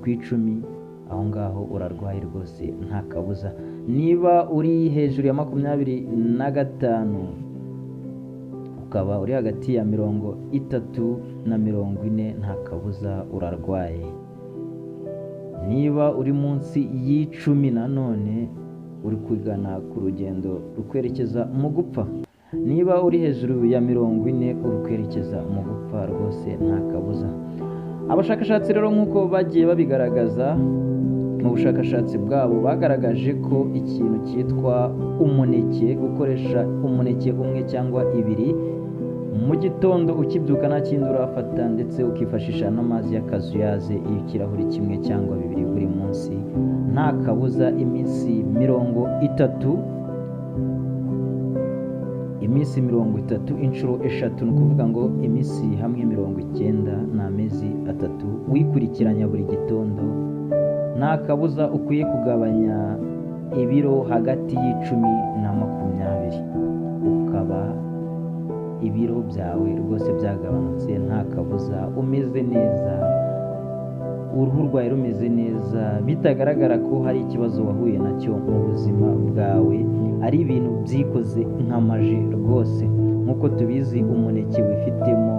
ku 10, aho ngaho urarwaye rwose nta kabuza. Niba uri hejuru ya 25 ukaba uri hagati ya 30 na 40, nta kabuza urarwaye. Niba uri munsi y'10 nanone uri kugana ku rugendo rukwerekeza mu gupfa. Niba uri hejuru ya 40 uri kwerekeza mu gupfa rwose nta kabuza. Abashakashatsi rero nk'uko bagiye babigaragaza mu bushakashatsi bwabo, bagaragaje ko ikintu cyitwa umuneke, gukoresha umuneke umwe cyangwa ibiri mu gitondo ukibyuka nta kindi urafata, ndetse ukifashisha n'amazi y'akazuyaze ikirahuri kimwe cyangwa bibiri buri munsi, nta kabuza iminsi 30, iminsi 30 inshuro 3, ni ukuvuga ngo iminsi hamwe 90 ni amezi 3 wikurikiranya buri gitondo, nta kabuza ukwiye kugabanya ibiro hagati y'10 na 20, ukaba ibiro byawe rwose byagabanutse nta kabuza, umeze neza, uruhu rwawe rumeze neza, bitagaragara ko hari ikibazo wahuye nacyo mu buzima bwawe, ari ibintu byikoze nk'amaji rwose. Nk'uko tubizi umuneke wifitemo